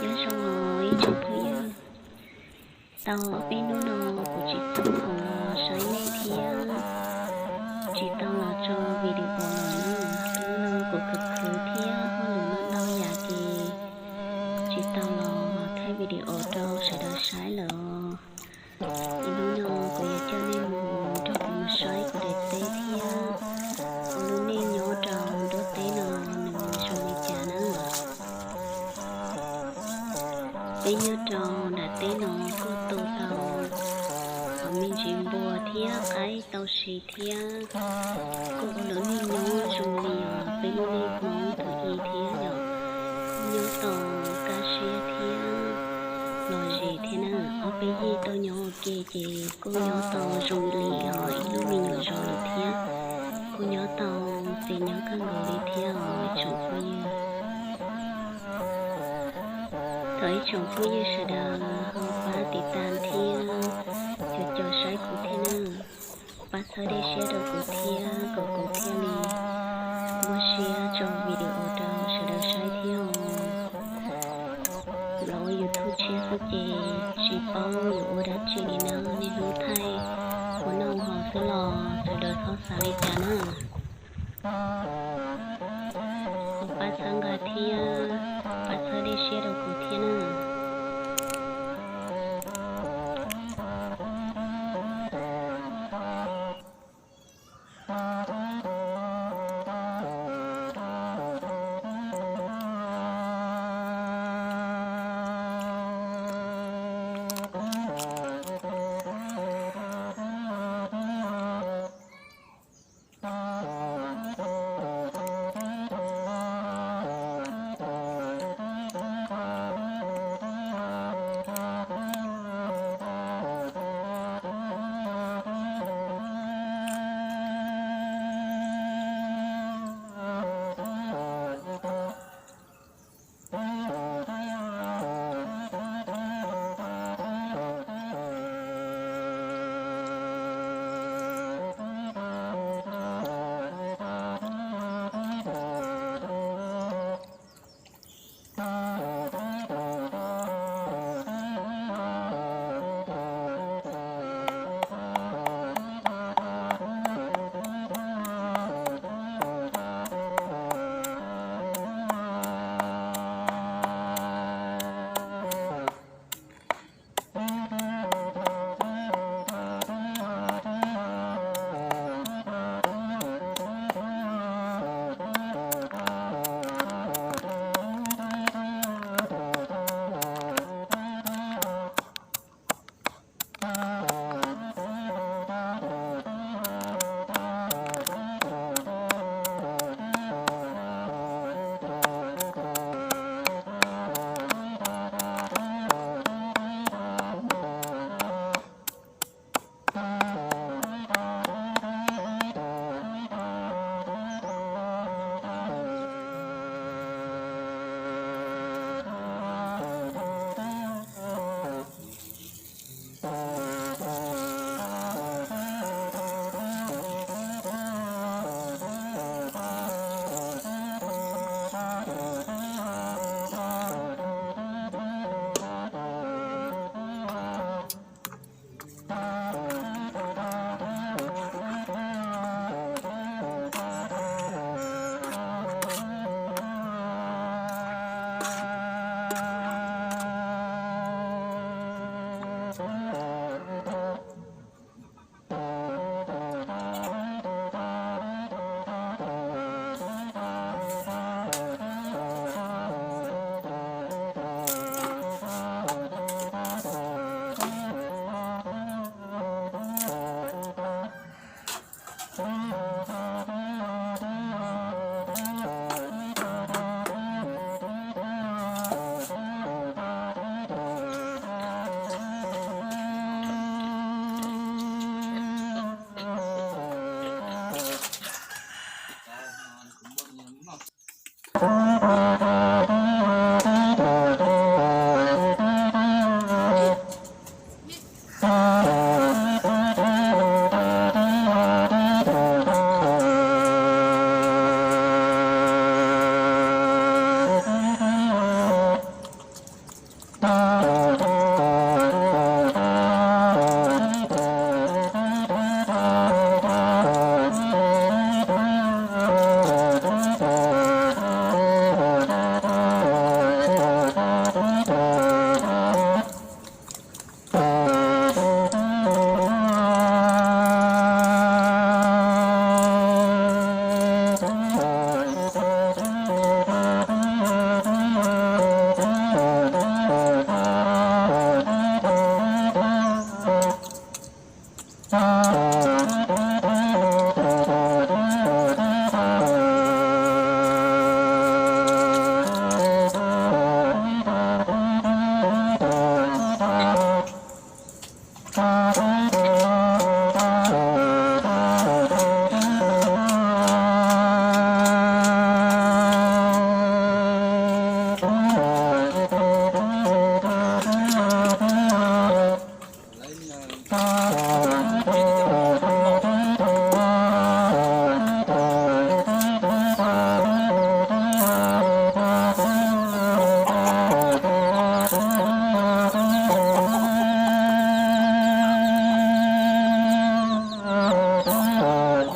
Nyob zoo os ib tsoom phooj ywg, tau ob peb hnub no kuv tsis txhob khoom los saib nej thiab tsis tau los tso video lawm na. Hnub no kuv khwv khwv thiab hauj lwm ntau ntau yam ces tsis tau los thaij video rau sawv daws saib lawm os. Ces hnub no kuv yuav coj nej mus nrog kuv mus saib kuv daim teb thiab kuv lub neej nyob rau nruab teb no nws zoo li cas na. Peb nyob rau nram teb no kuj tu tau me ntsis npua thiab qaib tau si thiab kuj ua lub neej nyob zoo li os peb lub neej Hmoob thaum ub thiab yom, kuj nyob tau kaj siab thiab lom zem thiab na. Ob peb yig tuaj nyob ua ke ces kuj nyob tau zoo li os ib lub me nyuam zos lawm thiab, kuj nyob tau txom nyem kawg nkaus li thiab os ib tsoom phooj ywg. Thov ib tsoom phooj ywg sawv daws ho pab tiv tas thiab cov cov saib kuv thiab na, pab txhawb dej siab rau kuv thiab kom kuv thiaj li muaj siab tso video rau sawv daws saib thiab os. Los ua YouTube tshiab xwb ces tsis paub yuav ua dab tsi li na, niaj hnub thaij ua noj ua haus xwb los sawv daws txhob xav li cas na. Ho pab txhawb nqa thiab pab txhawb dej siab rau kuv thiab na.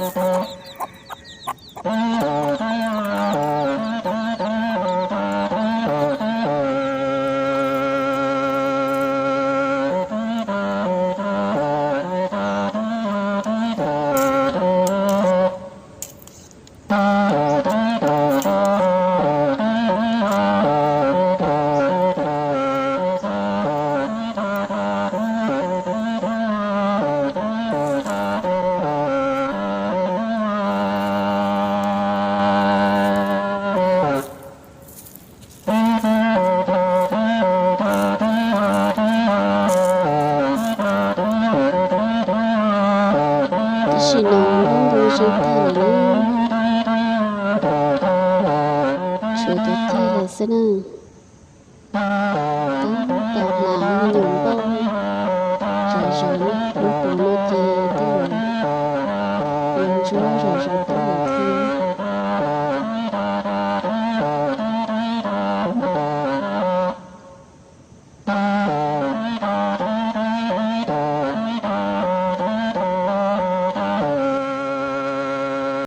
Tam sim no lub ntuj zoo tag lawm lauj, tshuav cov ceg lawm xwb na.